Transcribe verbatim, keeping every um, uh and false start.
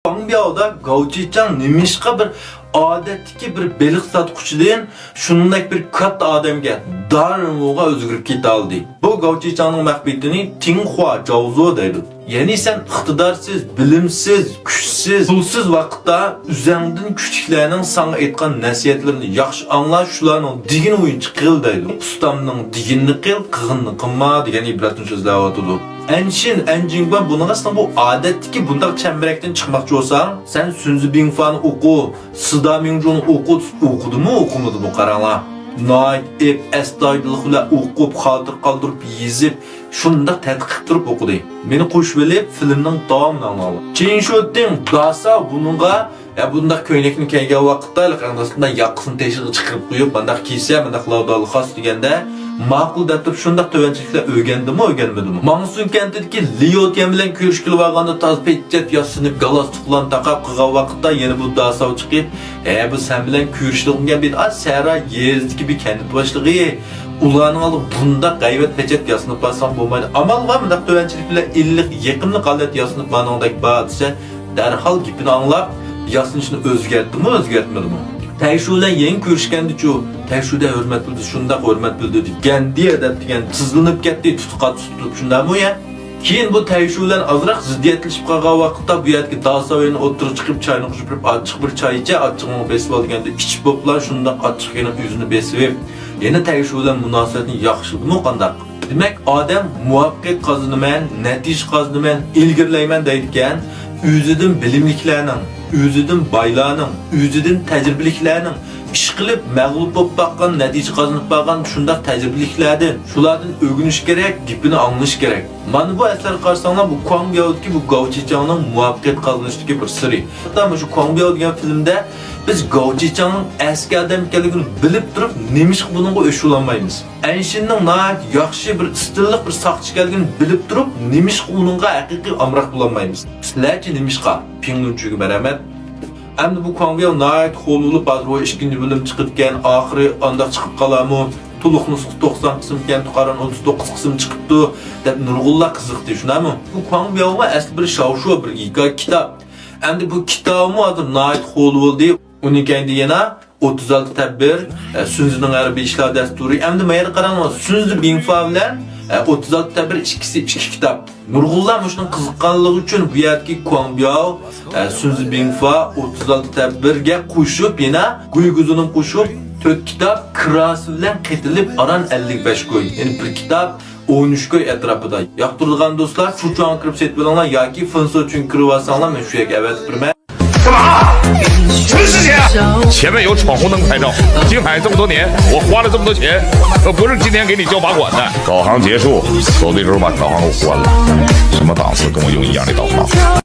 كۇاڭ بياۋدا گاۋ چىچاڭ نېمىشقا بىر ئادەتتىكى بىر بېلىق ساتقۇچىدىن شۇنداق بىر كاتتا ئادەمگە، دارىنغۇغا ئۆزگىرىپ كېتەلىدى؟ بۇ گاۋ چىچاڭنىڭ مەخپىيىتىنى تىڭخۇا جاۋزۇ دەيدۇ. يەنى سەن ئىقتىدارسىز، بىلىمسىز، كۈچسىز، پۇلسىز ۋاقىتتا ئۆزۈڭدىن كۈچلۈكلەرنىڭ ساڭا ئېيتقان نەسىھەتلىرىنى ياخشى ئاڭلا، شۇلارنىڭ دېگىنى بويىچە قىل دەيدۇ. ئۇستامنىڭ دېگىنىنى قىل، قىلغىنىنى قىلما دېگەن ئىبرەتنى سۆزلەۋاتىدۇ. ئەنشىن، ئەنجىڭگۈەن بۇنىڭ ئاستىدا بۇ ئادەتتىكى بۇنداق چەمبىرەكتىن چىقماقچى بولساڭ، سەن سۈنزى بىڭفانى ئوقۇ، سىدا مىڭجۇنى ئوقۇ، ئوقۇدىمۇ، ئوقۇمىدىمۇ قاراڭلار. ناھايىتى ئەپ-، ئەستايىدىللىق بىلەن ئوقۇپ، خاتىرە قالدۇرۇپ، يېزىپ، شۇنداق تەتقىق قىلىپ تۇرۇپ ئوقۇدى. مېنى قوشۇۋېلىپ، فىلىمنىڭ داۋامىنى ئاڭلاڭلار. چېن شۇتىڭ داسا بۇنىڭغا، يا، بۇنداق كۆينەكنى كىيگەن ۋاقىتتا، ھېلىقى ئاندىن ياقىسىنى تېشىغا چىقىرىپ قويۇپ، مۇنداق كىيسە، مۇنداق لاۋدالى خاس دېگەندە، ماقۇل دەپ تۇرۇپ، شۇنداق تۆۋەنچىلىكلەر ئۆگەندىمۇ، ئۆگەنمىدىمۇ؟ ماڭسۇن كەنتىدىكى ليو تيەن بىلەن كۆرۈشكىلى بارغاندا، تازا پېچەت ياسىنىپ، گالستۇكلارنى تاقاپ قىلغان ۋاقىتتا، يەنە بۇ داساۋ چىقىپ، ھە، بۇ سەن بىلەن كۆرۈشىدىغان بىر، ئا، سەھرا يېزىدىكى بىر كەنت باشلىقى. ئۇلارنىڭ ئالدىدا بۇنداق غەيۋەت پېچەت ياسىنىپ بارساڭ بولمايدۇ. ئامال بار، مۇنداق تۆۋەنچىلىك بىلەن ئىللىق يېقىملىق ھالەت ياسىنىپ بارغاندەك بار دېسە، دەرھال گېپىنى ئاڭلاپ، ياسىنىشنى ئۆزگەرتتىمۇ، ئۆزگەرتمىدىمۇ؟ تەيشۇ بىلەن يېڭى كۆرۈشكەندىچۇ، تەيشۇدە ھۆرمەت بىلدۈردى، شۇنداق ھۆرمەت بىلدۈردى، گەندىيە دەپ دېگەن تىزلىنىپ كەتتى، تۇتقا تۇتۇپ، شۇنداقمۇ يا؟ كېيىن بۇ تەيشۇ بىلەن ئازراق زىددىيەتلىشىپ قالغان ۋاقىتتا، بۇ يەردىكى داساۋيەنى ئوتتۇرىغا چىقىپ، چاينى قوشۇپ بېرىپ، ئاچچىق بىر چاي ئىچە، ئاچچىقىڭنى بېسىۋال دېگەندە، ئىچىپ بوپلا، شۇنداق ئاچچىق يەنە ئۆزىنى بېسىۋېپ، يەنە تەيشۇ بىلەن مۇناسىۋەتنى ياخشىلىدىمۇ قانداق؟ دېمەك، ئادەم مۇۋەپپەقىيەت قازىنىمەن، نەتىجە قازىنىمەن، ئىلگىرىلەيمەن دەيدىكەن، ئۆزىدىن بىلىملىكلەرنىڭ، ئۆزىدىن بايلارنىڭ، ئۆزىدىن تەجرىبىلىكلەرنىڭ، ئىشقىلىپ مەغلۇپ بولۇپ باققان، نەتىجە قازىنىپ باققان شۇنداق تەجرىبىلىكلەردىن، شۇلاردىن ئۆگىنىش كېرەك، گېپىنى ئاڭلىشى كېرەك. مانا بۇ ئەسەرگە قارىساڭلار، بۇ كۇاڭ بياۋدىكى بۇ گاۋ چىچاڭنىڭ مۇۋەپپەقىيەت قازىنىشتىكى بىر سىرى. ھەتتا مۇشۇ كۇاڭ بياۋ دېگەن فىلىمدە بىز گاۋ چىچاڭنىڭ ئەسكى ئادەم ئىكەنلىكىنى بىلىپ تۇرۇپ، نېمىشقا بۇنىڭغا ئۆچ بولالمايمىز؟ ئەنشىننىڭ ناھايىتى ياخشى بىر ئىستىللىق بىر ساقچى ئىكەنلىكىنى بىلىپ تۇرۇپ، نېمىشقا ئۇنىڭغا ھەقىقىي ئامراق بولالمايمىز؟ سىلەرچە نېمىشقا؟ پىڭلۇنچۈگە مەرھەمەت. ئەمدى بۇ كۇاڭ بياۋ ناھايىتى خولۇلۇپ، ھازىر ئۇ ئىككىنچى بۆلۈم چىقىدىكەن، ئاخىرى ئانداق چىقىپ قالارمۇ؟ تولۇق نۇسخا توقسان قىسىمكەن، تۇقاران ئوتتۇز توققۇز قىسىم چىقىپتۇ، دەپ نۇرغۇنلار قىزىقتى، شۇنداقمۇ؟ بۇ كۇاڭ بياۋمۇ ئەسلى بىر شاۋشۇ، بىر ھېكايە كىتاب. ئەمدى بۇ كىتابمۇ ھازىر ناھايىتى خولۇ بولدى. ئۇنىڭ كەينىدە يەنە ئوتتۇز ئالتە تەدبىر، ئە، سۈنزىنىڭ ھەربىي ئىشلار دەستۇرى. ئەمدى ما يەردە قاراڭلار، سۈنزى بىڭفا بىلەن، ئە، ئوتتۇز ئالتە تەدبىر ئىككىسى ئىككى كىتاب. نۇرغۇنلار مۇشۇنىڭ قىزىققانلىقى ئۈچۈن بۇ يەردىكى كۇاڭ بياۋ، ئە، سۈنزى بىڭفا، ئوتتۇز ئالتە تەدبىرگە قوشۇپ، يەنە گۇيگۇزۇنىڭ قوشۇپ تۆت كىتاب كىراسى بىلەن قېتىلىپ ئاران ئەللىك بەش كوي. يەنى بىر كىتاب ئون ئۈچ كوي ئەتراپىدا. ياقتۇرىدىغان دوستلار، فۇچۇاڭغا كىرىپ سېتىۋېلىڭلار ياكى فېنسوچۈنگە كىرىۋالساڭلار، مەن شۇ يەرگە ئەۋەتىپ بېرىمەن. 干嘛？什么事情啊？前面有闯红灯牌照，进海这么多年，我花了这么多钱，我不是今天给你交罚款的。导航结束，走的时候把导航给我关了，什么档次，跟我用一样的导航。